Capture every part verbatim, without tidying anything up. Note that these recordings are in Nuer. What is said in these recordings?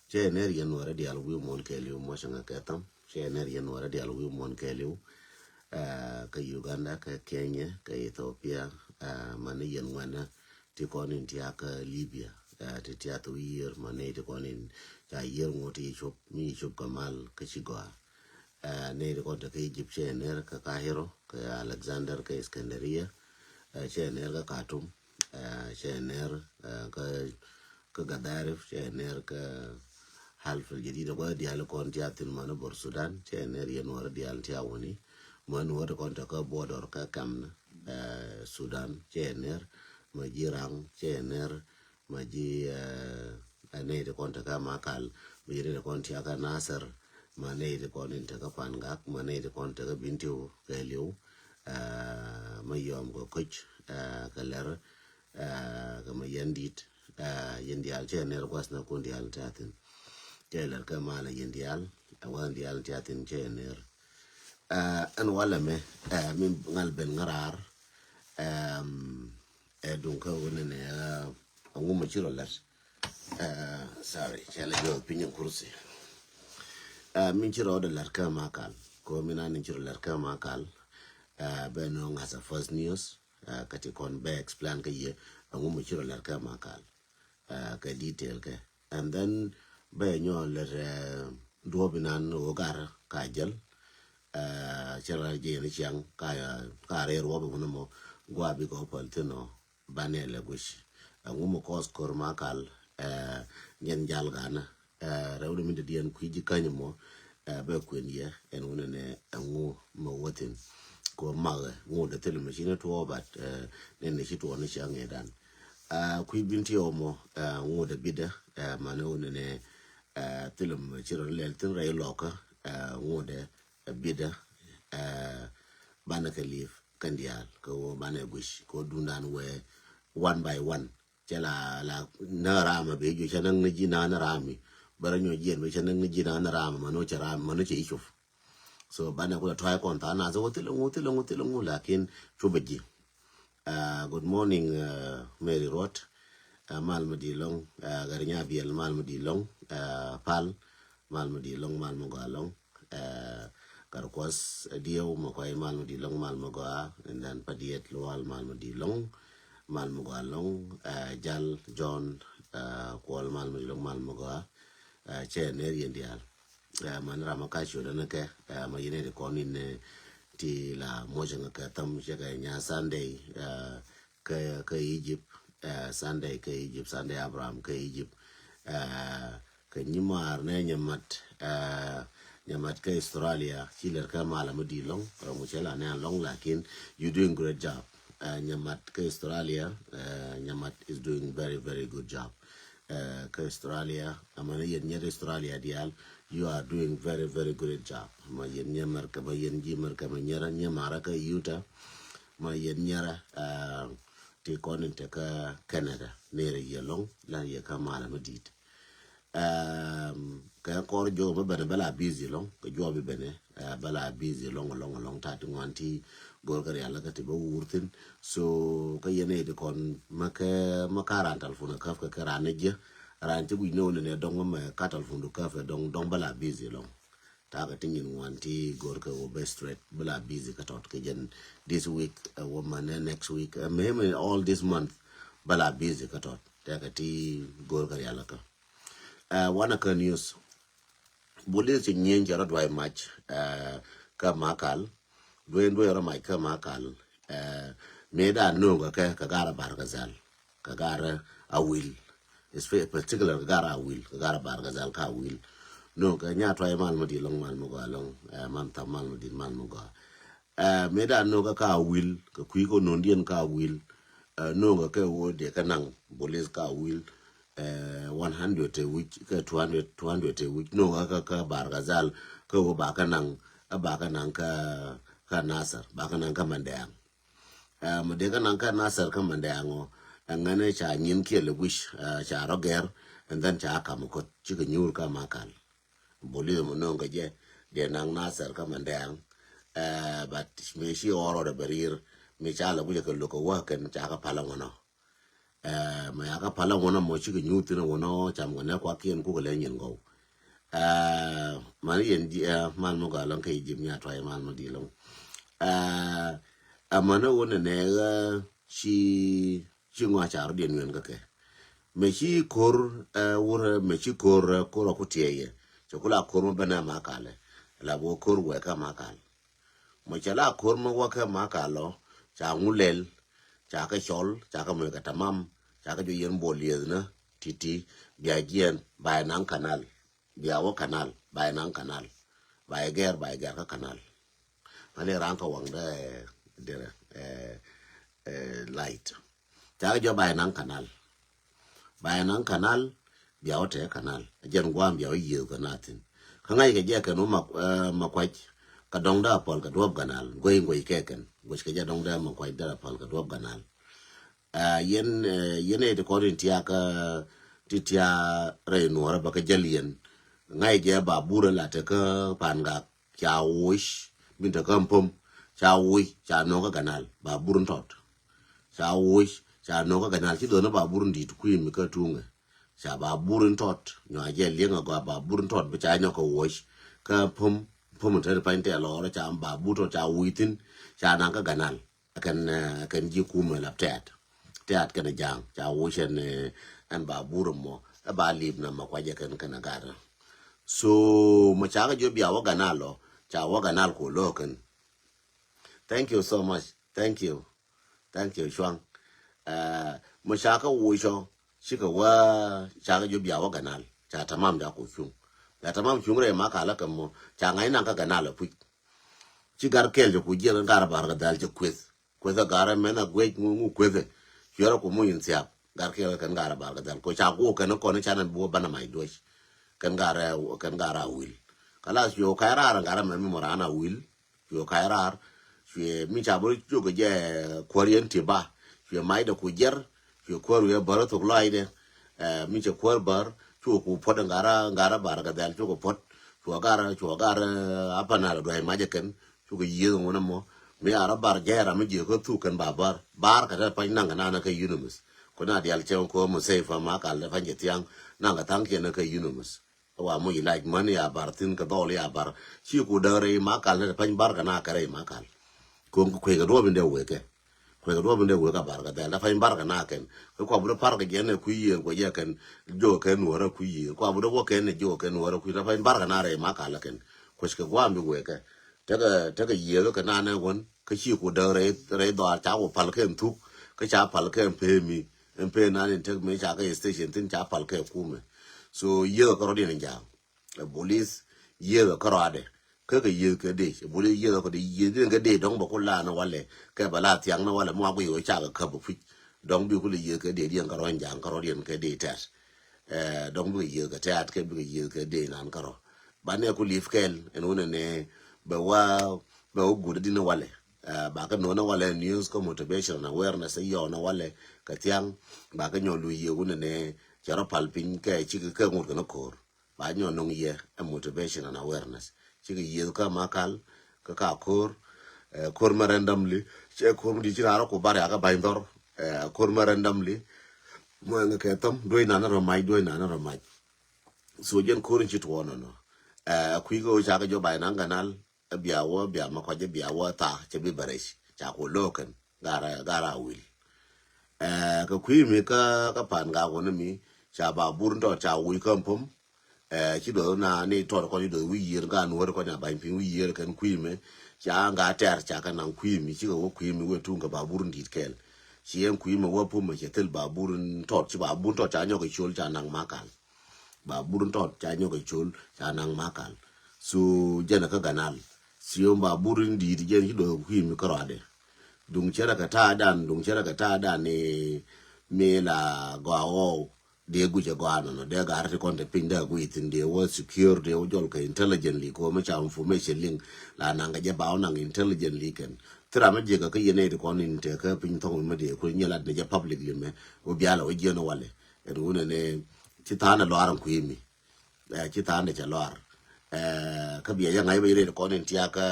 Cɛ ner yɛn wärä dial wi̱i̱ muɔ̱n kɛɛliw muɔ̱cä ŋä kɛ thäm. Cɛ ner yɛn wärä dial wi̱i̱ muɔ̱n kɛɛliw. Kä Uganda, kä Kenya, kä Ethiopia, mani yɛn ŋuɛnä ti kɔn in tiakä Libya, ti tiath wi̱i̱ yiër mani ti kɔn in ca yiër ŋot ti cup mi cup kä mal kä ci gɔaa. Nɛy ti kɔn te kä Egypt cɛ ner kä Cairo, kä Alexander, kä Iskandaria, cɛ ner kä Khartoum, cɛ ner kä kä Gadaref, cɛ ner kä Half al Jadid. Kɔ dial kɔn tia thin mani bor Sudan, cɛ ner yɛn wärä dial tia wani. Mani wärä kɔn te kä border kä kamna Sudan, cɛ ner ma ji̱ Raŋ, cɛ ner ma ji̱ ɛ nɛy ti kɔn te kä Makal, ma ji̱ nɛy ti kɔn tia kä Nasir, ma nɛy ti kɔn in te kä Pangak, ma nɛy ti kɔn te kä Bintiu kɛ liw, ma yɔm kɛ koc kɛ lɛr kɛ ma yɛn dit. Yɛn dial cɛ ner guas na kun dial te athin. Cɛ lɛr kɛ mal yɛn dial, ɛ wä dial te athin cɛ ner. Ɛn walɛ mɛ mi ŋal ben ŋarar. Ɛ duŋ kä wunɛ nɛ ɛ ŋu mɛ ci rɔ lɛt. Sorry, cɛ lɛ jɔ piny in kursi. Min ci rɔ dɛ lɛt kä Makal. Ko min an in ci rɔ lɛt kä Makal. Bɛ nɔ ŋa̱th a first news. Kä ti kɔn bɛ explain kä yɛ ɛ ŋu mɛ ci rɔ lɛt kä Makal. Kä detail kɛ. And then bɛ nyɔ lɛt duɔp inan wä gar ka jɛl. Cɛ rɔ jɛ ni ciaŋ ka rɛr wä bi wunɛ mɔ gua bi kɔ pal thin ɔ. Banɛ lɛ guic. Ɛŋu mɛ kɔs kor Makal nyɛn jal ganä. Rɛw ni min te diɛn kui̱ ji̱ käny mɔ bɛ kuɛn yɛ ɛn wunɛ nɛ ɛŋu mɛ wä thin. Ko makɛ ŋu dɛ thil mɛ ci ni tuɔ bat ni ni ci tuɔ ni ciaŋ idan. Kui̱ bin ti ɔmɔ ŋu dɛ bidɛ mani wunɛ nɛ thil mɛ ci rɔ lɛl thin rɛy lɔkä ŋu dɛ bidä banɛ kɛ liv kɛn diaal kɛ wä banɛ guic kɛ wä dundan wɛ one by one. Cɛ la la näk ramɛ bɛ jiɔ cɛ näk ni ji̱ näk ni ramɛ bärä nyɔ jiɛn bɛ cɛ näk ni ji̱ näk ni ramɛ mani wä cɛ ramɛ mani wä cɛ icup. So banɛ kulɛ tɔ̱a̱c kɔn tha̱a̱ŋ nath wä thilɛ ŋu thilɛ ŋu thilɛ ŋu lakin cupɛ ji̱. Good morning Mary Ruɔt. Mal mi di lɔŋ Garinya Biɛl mal mi di lɔŋ. Pal mal mi di lɔŋ mal mi gɔaa lɔŋ. Garkuɔth Diɛw mɛ kuay mal mi di lɔŋ mal mi gɔaa. And then Padiɛt Lual mal mi di lɔŋ mal mi gɔaa lɔŋ. Jal John Kuɔl mal mi di lɔŋ mal mi gɔaa. Cɛ ner yɛn diaal. Mani ram a ka ciöt ɛn kɛ ma yɛn ɛ di kɔn in ti la muɔcɛ ŋa kɛ tham cɛ kɛ nya Sunday kɛ kɛ Egypt. Sunday kɛ Egypt, Sunday Abraham kɛ Egypt. Kɛ nyimaar nɛ nyamat nyamat kɛ Australia ci lɛr kɛ mala mi di lɔŋ rɔŋ cɛ la nɛ lɔŋ lakin you doing great job. Nyamat kɛ Australia nyamat is doing very very good job. Kä Australia amani yɛn nyɛr Australia diaal. You are doing very very great job. Ma yɛn nyɛ America ma yɛn ji̱ America ma nyɛrä nyɛ mara kä Utah. Ma yɛn nyɛrä ti kɔn in te kä Canada nɛrɛ yɛ lɔŋ la yɛ kä mala mi dit. Kɛ kɔr jok mi bɛnɛ bɛ la busy lɔŋ kɛ juɔp bi bɛnɛ bɛ la busy lɔŋ lɔŋ lɔŋ ta ti ŋuan ti gor kä rial kä ti bä wur thin. So kä yɛn ɛ ti kɔn ma kɛ ma ka ran telephone käp kɛ kɛ ran ni jiɛ ran ti guic ni wä ni nɛ dɔŋ mɛ ka telephone du käp ɛ dɔŋ dɔŋ bä la busy lɔŋ. Ta kɛ ti nyin ŋuan ti gor kɛ wä bɛ straight bä la busy kä tɔt kɛ jɛn this week ɛ wä ma nɛ next week ɛ mɛ mɛ all this month bä la busy kä tɔt. Ta kɛ ti gor kä rial kä. Wanɛ kä news. Bulis ci nyieny cɛ rɔ duay mac kä Makal. Dueny dueny rɔ mac kä Makal. Mëë da no̱o̱ŋ kɛ kɛ kɛ garɛ Bargazal kɛ garɛ Awil. Particular kɛ garɛ Awil kɛ garɛ Bargazal kä Awil. No̱o̱ŋ kɛ nya tuay mal mi di lɔŋ mal mi gɔaa lɔŋ. Man tham mal mi di mal mi gɔaa. Mëë da no̱o̱ŋ kɛ kä Awil kɛ kui̱ kɛ no̱o̱ŋdiɛn kä Awil. No̱o̱ŋ kɛ kɛ wä diɛ kɛ naŋ bulis kä Awil. One hundred te wi̱c kɛ two hundred, two hundred te wi̱c no̱o̱ŋ kä kä Bargazal kä wä ba kä naŋ ɛ ba kä naŋ kä kä Nasir ba kä naŋ kä Mandɛɛŋ. Mɛ dee kä naŋ kä Nasir kä Mandɛɛŋ ɔ ɛŋɛn ca nyin kiɛ lɛ wi̱c ca rɔ gɛr. And then ca kam kɔt cikɛ nyuur kä Makal. Bulis mɛ no̱o̱ŋ kɛ jɛ dee naŋ Nasir kä Mandɛɛŋ. But mëë ci ɣɔr ɣɔr ɛ bɛ ri̱i̱r mëë ca lɛ wi̱c kɛ lo̱k kɛ wä kɛn ca kä palä ŋɔnɔ. Ɛ, mɛ ya kä pal a wunä mɔ cikɛ nyuth thin a wunä cam kɛ nɛ kuak kiɛn kukɛ lɛ nyin gɔw. Ɛ, mani yɛn di, ɛ, mal mɔ gaa lɔŋ kɛ Egypt nya tuay mal mɔ di lɔŋ. Ɛ, ɛ mani wunä nɛ ɣä ci, ci ŋɔ a car diɛn wen kä kɛ. Mɛ ci kor, ɛ, wurɛ, mɛ ci kor, ɛ, kor a ku tiɛyɛ. Cɛ ku la kor mɔ bɛnɛ ma kalɛ. La bɔ kor wɛ kä ma kal. Mɔ cɛ la kor mɔ wä kä ma kal lɔ, ca ŋu lɛl, ca kä cɔl, ca kä mɔ kɛ tamam, ca kä jɔ yɛn bol yɛth nä, titi, bia jiɛn, ba yɛ naŋ kanal, bia wä kanal, ba yɛ naŋ kanal, ba yɛ gɛr, ba yɛ gɛr kä kanal. Ŋa lɛ ran kä waŋ dɛ, dɛ, ɛ, ɛ, light. Ca kä jɔ ba yɛ naŋ kanal. Ba yɛ naŋ kanal, bia wä tɛ kanal. Jɛn guam bia wä yiëë kɛ na thin. Kä ŋa̱c kɛ jɛ kɛn wä ma, ɛ, ma kuac, kɛ dɔŋ dee a pɔl kɛ duɔp kanal. Guey guey kɛ kɛn. Guec kɛ jɛ dɔŋ dee ma kuac dee a pɔl kɛ duɔp kanal. Ɛ, yɛn, ɛ, yɛn ɛ ti kɔn in tiak, ɛ, ti tiak rɛy nuɔrä bä kä jäl yɛn. Ŋa̱c jɛ ba burä la te kä pan gak. Ca woc, min te kä mpom, ca woc, ca nɔk kä ganal, ba bur in tɔt. Ca woc, ca nɔk kä ganal, ci dhɔn ba bur in dit kui̱ mi kä tuŋɛ. Ca ba bur in tɔt, nyɔ a jɛ liɛŋ a gɔa ba bur in tɔt, bi ca nyɔk kä woc. Kä mpom, mpom in te pany tɛ lɔɔrä, ca ba bur tɔt, ca woc thin, ca naŋ kä ganal. Kɛn, ɛ, kɛn ji̱ kumɛ lap tɛ̈t. Tɛ̈t kɛn ja̱a̱ŋ ca wucɛn, ɛ, ɛn ba bur mɔ ɛ ba lip na ma kuacɛ kɛn kɛn a gat. So mɔ ca kɛ jiɔ bia wä ganal lɔ, ca wä ganal ku lɔ kɛn. Thank you so much. Thank you. Thank you cuaŋ. Ɛ, mɔ ca kɛ wucɔ cikɛ wä ca kɛ jiɔ bia wä ganal ca tamam ja ku cuŋ. Ja tamam cuŋ rɛy ma kalä kɛ mɔ ca ŋa̱c naŋ kä ganal ɛ puc. Ci gar kɛl jɛ ku jiɛl gar bar kɛ dhal jɛ kueth. Kueth a gar mɛn a guec ŋu ŋu kueth. Cuɛrɛ ku muc in thiap. Gar kɛl kɛn gar bar kɛ dhal. Ko ca guɔ kɛn kɔn ca nɛ buɔ banɛ mac duɔc. Kɛn gar, kɛn gar a wil. Kalas cuɛ kac rar gar mɛn mi mɔ ran a wil. Cuɛ kac rar. Cuɛ mi ca bä cok jɛ kuäär yɛn ti ba. Cuɛ mac dɛ ku jiɛr. Cuɛ kuäär wiɛ bär thok lɔac dɛ. Ɛ, mi cɛ kuäär bär. Cuɛ ku puɔt gara, gara bar kɛ dhal cuɛ ku puɔt. Cuɛ gar, cuɛ gar, ɛ, a panal duac mac kɛn. Cukɛ yiëëth ŋun ɛmɔ mi a rɔ bar jɛɛr ram mi jiök kä thuk kɛn ba bar bar kɛ tɛ pany naŋ kɛ nanɛ kɛ unanimous. Ku na dial cɛ ko mɔ safe ma kal tɛ pany jɛ thiaŋ naŋ kɛ thaŋ kiɛn kɛ unanimous. Wa muc ilac män ya bar thin kɛ dhɔl ya bar ci ku däk rɛy ma kal tɛ pany bar kɛ na kɛ rɛy ma kal. Kueŋ kueŋ kɛ duɔp in dee wekɛ. Kuekä duɔp in dee wek a bar kɛ dhɛl dee pany bar kɛ na kɛn. Kä kua bi dee par kɛ jɛn ɛ kui̱ yiëër kuɛ jɛ kɛn jiök kɛn nuɔ̱ɔ̱rä kui̱ yiëër. Kua bi dee wä kɛn ɛ jiök kɛn nuɔ̱ɔ̱rä kui̱ dee pany bar kɛ na rɛy ma kalä kɛn. Kuec kɛ gua̱a̱m bi wekɛ. Tekɛ, tekɛ yiëër kɛ na nɛ wän. Kä ci ku däk rɛy, rɛy dhɔaar ca ku pal kɛn thuk. Kä ca pal kɛn pee mi. Ɛn pee na ni tek mi ca kɛ station thin ca pal kɛ kumɛ. So yiëër kɛ rɔ diɛn in ja̱a̱ŋ. Ɛ bolis yiëëkɛ kärɔadɛ. Kä kɛ yiëëth kɛ dee. Ɛ bolis yiëëkɛ kɛ dee yiëëth diɛn kɛ dee dɔ̱ŋ bɛ ku la ni walɛ. Kɛ bɛ la thiaŋ ni walɛ mi wa guic wä cakɛ käp ɛ puc. Dɔ̱ŋ bi ku lɛ yiëëth kɛ dee diɛn kärɔa in ja̱a̱ŋ kärɔa diɛn kɛ dee tɛ̈t. Ɛ, dɔ̱ŋ bikɛ yiëëth kɛ tɛ̈t kɛ bikɛ yiëëth kɛ dee nan kärɔa. Banɛ ku li̱f kɛl ɛn wunɛ nɛ bɛ wa, bɛ wa guut di ni walɛ. Ɛ, bakɛ no̱o̱n ni walɛ news kä motivation and awareness yɔɔn ni walɛ kɛ thiaŋ. Bakɛ nyɔk luc yɛ wunɛ nɛ cɛ rɔ pal piny kɛ cikɛ kɛ ŋot kɛ ni ko̱o̱r. Ba nyɔ nɔŋ yɛ ɛ motivation and awareness. Cikɛ yiëth kä ma kal kä ka ko̱r. Ɛ, ko̱r mɛ randomly cɛ ko̱r mi di ci raar ku bar ya kä bany dhɔr. Ɛ, ko̱r mɛ randomly mɔ ɛŋ kɛ thɔm duɔy nan rɔ mac, duɔy nan rɔ mac. So jɛn ko̱r in ci tuɔɔn nɔ. Ɛ, kui̱ kä ca kɛ jɔ bay nan ganal. Ɛ bia wä bia ma kɔc ɛ bia wä tha cɛ bi bɛ rɛc ca ku lo̱o̱kɛn. Gara, gara wil. Ɛ, kɛ kui̱ mi kä, kä pan ga wä ni mi ca ba bur tɔt ca wi̱i̱ kä pom. Ɛ, ci duɔth na ni tɔt kɔn ci duɔth wi̱i̱ yiër ga nuɔ̱ɔ̱r kɔn a bany pi̱ny wi̱i̱ yiër kɛn kui̱ mi ca ga tɛr ca kɛ naŋ kui̱ mi cikɛ wä kui̱ mi wee tuŋ kɛ ba bur in di̱t kɛɛl. Ci ɛn kui̱ mi wä pom mi cɛ thil ba bur in tɔt ci ba bur in tɔt ca nyɔk kɛ col ca naŋ ma kal. Ba bur in tɔt ca nyɔk kɛ col ca naŋ ma kal. So jɛn kä ganal. Siom ba bur in di̱t jɛn ci duɔth kui̱ mi kä rɔadɛ. Duŋ cɛ rɛ kɛ ta̱a̱ dan, duŋ cɛ rɛ kɛ ta̱a̱ dan ni mi la gɔaa ɣɔw. Dee guic ɛ gɔaa nɔnɔ, dee ga̱r ti kɔn te piny dee guic thin dee wä secure, dee wä jɔl kɛ intelligently, ko mi ca information liŋ la naŋ kɛ jɛ ba wä naŋ intelligently kɛn. Thira mi jiɛk kɛ kä yɛn ɛ ti kɔn in te kä piny thɔŋ mi dee ku nyɛ lat ni jɛ publicly mɛ wä bialɛ wä jiɛn walɛ. Ɛn wunɛ ni ci tha̱a̱n ɛ lɔaar in kui̱ mi. Ɛ, ci tha̱a̱n dee cɛ lɔaar. Ɛ, kä biɛ jɛ ŋa̱c bä yɛ rɛy kɔn in tiakä,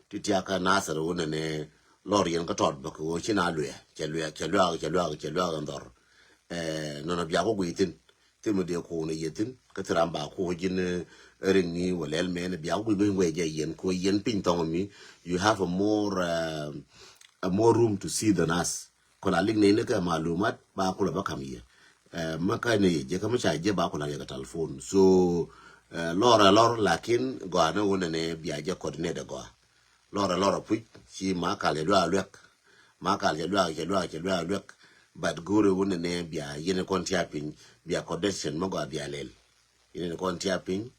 ti tiakä Nasir wunɛ ni lɔr yɛn kä tɔt bä kɛ ɣöö ci na luɛ, cɛ luɛ, cɛ luɛ, cɛ luɛ, cɛ luɛ in dhɔr. Nɔnɔ bia kɔ guiy thin. Thim dee kuun a yɛ thin kä thi ram ba kuɔ ji̱n riŋ ni wä lɛl mɛn bia kɔ guiy ben wee jɛ yɛn kuɔ yɛn piny thɔŋ mi. You have a more a more room to see than us. Kɔn a lik nɛy ni kɛ malumat ba kulɛ bä kam yɛ. Mä kä ni yɛ jɛ kä mi ca jɛ ba kulɛ yɛ kɛ telephone. So lɔr a lɔr lakin gɔa ni wun ni bia jɛ coordinate gɔa. Lɔr a lɔr a puc ci ma kal cɛ luak luɛk. Ma kal cɛ luak cɛ luak cɛ luak luɛk. But go̱o̱rɛ wun ni bia yɛn kɔn tia piny bia coordination mä gɔa bia lɛl. Yɛn kɔn tia piny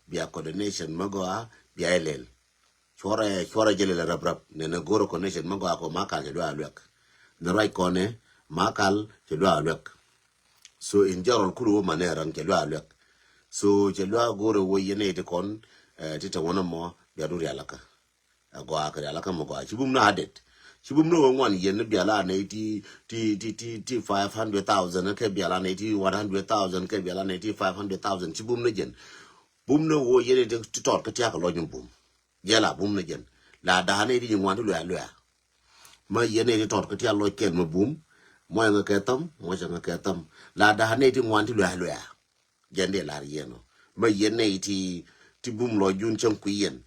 bia coordination mä gɔa bia lɛl. Cuɔrɛ cuɔrɛ jɛ lɛl rap rap nɛnɛ go̱o̱rɛ coordination mä gɔa kɔ ma kal cɛ luak luɛk. Ni ruac kɔnɛ ma kal cɛ luak luɛk. So in general kulu wä manɛ ran cɛ luak luɛk. So cɛ luak go̱o̱rɛ wä yɛn iti kɔn ti te wä nɔ mɔ bia du rialakä. A gɔaa kɛ rial akä mɛ gɔaa ci bum ni adet. Ci bum ni wä ŋuan yɛn ni bial a nɛy ti ti ti ti ti five hundred thousand kɛ bial a nɛy ti one hundred thousand kɛ bial a nɛy ti five hundred thousand ci bum ni jɛn. Bum ni wä yɛn ni ti tɔt kä tiak lɔc ni bum. Jɛl a bum ni jɛn la daa nɛy ti nyi ŋuan ti luɛa luɛa. Ma yɛn nɛy ti tɔt kä tiak lɔc kɛn mɛ bum. Mɔc ŋä kɛ thäm mɔc ŋä kɛ thäm la daa nɛy ti ŋuan ti luɛa luɛa. Jɛn dee lar yɛn ɔ mɛ yɛn nɛy ti ti bum lɔ jun cäŋ kui̱ yɛn.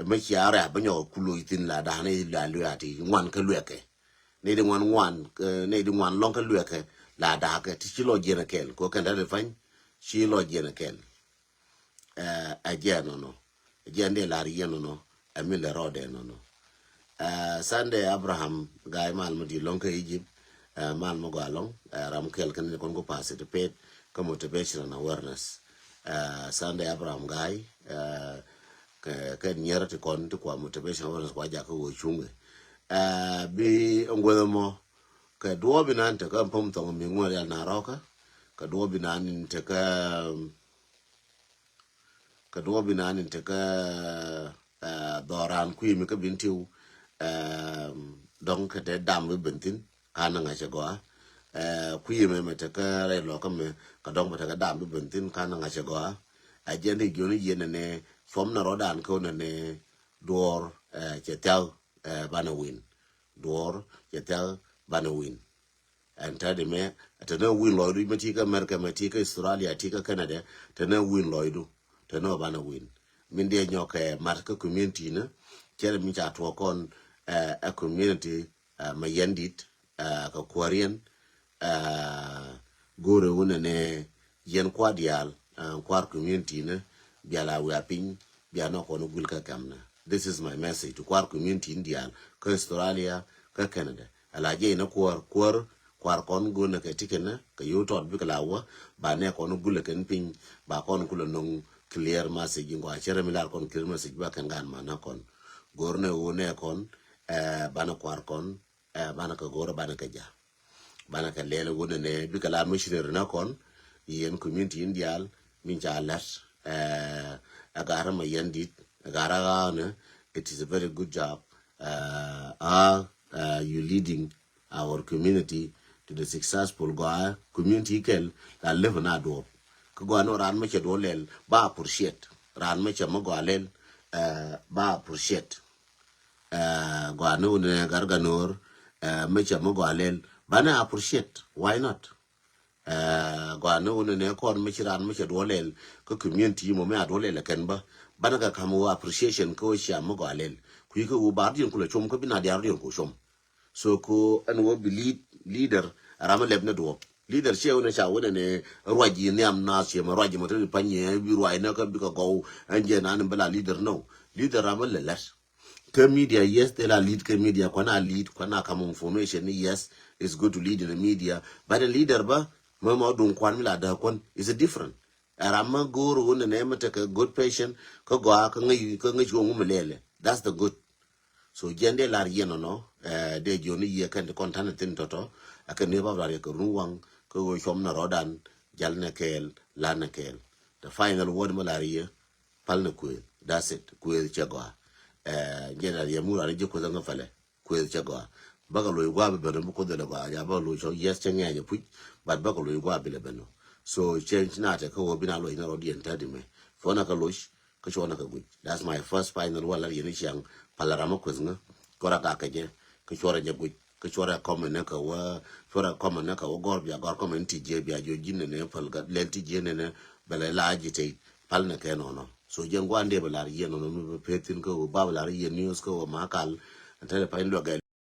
Mɛ cia rɛ̈ bä nyɔk ku loc thin la da̱a̱n nɛy la luɛ̈k ti ŋuan kä luɛ̈kɛ. Nɛy di ŋuan ŋuan nɛy di ŋuan lɔŋ kä luɛ̈kɛ la da̱a̱kɛ ti ci lɔ jiɛn ɛ kɛl kɛ kɛn tat ɛ pany. Ci lɔ jiɛn ɛ kɛl. Ɛ jɛ nɔnɔ. Ɛ jɛ ndɛ lar yɛ nɔnɔ. Ɛ min lɛ rɔɔdɛ nɔnɔ. Sunday Abraham Gai mal mi di lɔŋ kä Egypt. Mal mi gɔa lɔŋ ram kɛl kɛn ni kɔn ku participate kä motivation and awareness. Sunday Abraham Gai kɛ nyier ti kɔn ti kua motivation and awareness kua jakä wä cuŋɛ. Bi ŋuɛth mɔ kɛ duɔɔp inan tekä pom thɔŋ mi ŋuɛth rial na rɔkä kɛ duɔɔp inan in tekä kɛ duɔɔp inan in tekä dhɔran kui̱ mi kä bin tiw. Dɔŋ kɛ te dam bi ben thin kan na ŋa̱cɛ gɔa. Kui̱ mi mɛ tekä rɛy lɔkä mi kɛ dɔŋ bɛ tekä dam bi ben thin kan na ŋa̱cɛ gɔa. A jɛn di jioni yien ni cuɔm na rɔdan kä ni duɔɔr cɛ thiak banɛ win. Duɔɔr cɛ thiak banɛ win. Ɛn tɛt imɛ tɛnɛ win lɔcdu mɛ ti kä America mɛ ti kä Australia ti kä Canada. Tɛnɛ win lɔcdu tɛnɛ banɛ win. Min diɛ nyɔk kɛ mat kä community ni cɛrɛ mi ca tuɔk kɔn ɛ community mɛ yɛn dit kɛ kuäriɛn. Go̱o̱rɛ wunɛ nɛ yɛn kua̱r diaal kua̱r community ni bial a wiaa piny. Bia nɔ kɔn gul kä kɛm ni this is my message to kua̱r community ni diaal kä Australia kä Canada. Ala jɛ inä kuäär kuäär kua̱r kɔn go̱o̱rɛ kɛ tikin ni kɛ yo̱o̱ tɔt bikɛ la wä ba nɛ kɔn gul kɛn piny ba kɔn kulɛ no̱ŋ clear message in gɔaa cɛ rɛ mi lar kɔn clear message ba kɛn gan ma nä kɔn. Go̱o̱rɛ nɛ wunɛ kɔn banɛ kua̱r kɔn banɛ kɛ go̱o̱rɛ banɛ kɛ ja. Banɛ kɛ lɛl wunɛ nɛ bikɛ la missionary na kɔn yɛn community in diaal min ca lɛt ɛ garä ma yɛn dit ɛ garä ɣaanɛ. It is a very good job. How you leading our community to the successful gɔaa community kɛl la lep na duɔp. Kä gɔaa ni ran mɛ cɛ duɔp lɛl ba appreciate ran mɛ cɛ mɛ gɔaa lɛl ba appreciate. Gɔaa ni wuni nɛ gar ganor mɛ cɛ mɛ gɔaa lɛl banɛ appreciate why not? Gɔaa ni wuni nɛ kɔn mɛ ci ran mɛ cɛ duɔ lɛl kä community mɔ mɛ a duɔ lɛl kɛn bä banɛ kɛ kam wä appreciation kä wä cia mɛ gɔaa lɛl. Kui̱ kä wä bar diɛn kulɛ com kä bi na diar diɛn ku com. So ko ɛn wä bi lead leader ram lɛp ni duɔp leader ciɛ wuni ca wuni ni ruac yi nhiam na ciɛ mɛ ruac yi mɛ tɛ di pany yɛ bi ruac ni kä bi kɛ gɔw. Ɛn jɛ na ni bɛ la leader no leader ram lɛ lɛt. Kä media yes thil a lead kä media kuan a lead kuan a kam information ni yes. It's good to lead in a media but a leader ba mɛ mɛ duŋ kuan mi la dee kuan is a different. Ɛ ram mɛ go̱o̱r wun nɛ mɛ tekɛ good patient kä gɔaa kä ŋäc kä ŋäc wä ŋu mi lɛlɛ that's the good. So jiɛn dee lar yɛn nɔnɔ dee jiɔni yiɛ kɛn ti kɔn tanɛ thin tɔtɔ. Ɛ kɛ ni bab lar yɛ kɛ run waŋ kä wä cuɔm nɛ rɔdan jal nɛ kɛɛl lan nɛ kɛɛl. The final word mɛ lar yɛ pal ni kuëëth that's it kuëëth cɛ gɔaa. Jɛn a riɛm wur ani ji̱ kuëth aŋä pälɛ kuëëth cɛ gɔaa. Bäkɛ loc gua̱a̱ bi ben bi kuoth dhilɛ gɔaa ja bäkɛ loc cɔk yes cɛ ŋɛɛc ɛ puc. But bäkɛ loc gua̱a̱ bi lɛ ben ɔ. So change na tɛ kä wä bi na loc ni rɔ diɛn täti mɛ cuɔnɛ kɛ loc kä cuɔnɛ kɛ guic that's my first final wä lat yɛn i̱ ciaŋ. Pälɛ ram ɛ kuëth ŋä kɔrɛ gak kɛ jɛ kä cuɔrɛ jɛ guic. Kä cuɔrɛ comment nɛ kɛ wä, cuɔrɛ comment nɛ kɛ wä gɔr bia gɔr comment ti jiɛ bia jiɔ ji̱n nɛ nɛ pal gat lɛl ti jiɛ nɛ nɛ bɛ lɛ la agitate pal nɛ kɛ nɔnɔ. So jɛn guan dee bɛ lar yɛ nɔnɔ mi bɛ peth thin kä wä ba bɛ lar yɛ news kä wä ma kal. Ɛn tɛlɛ pany luɛ gɛ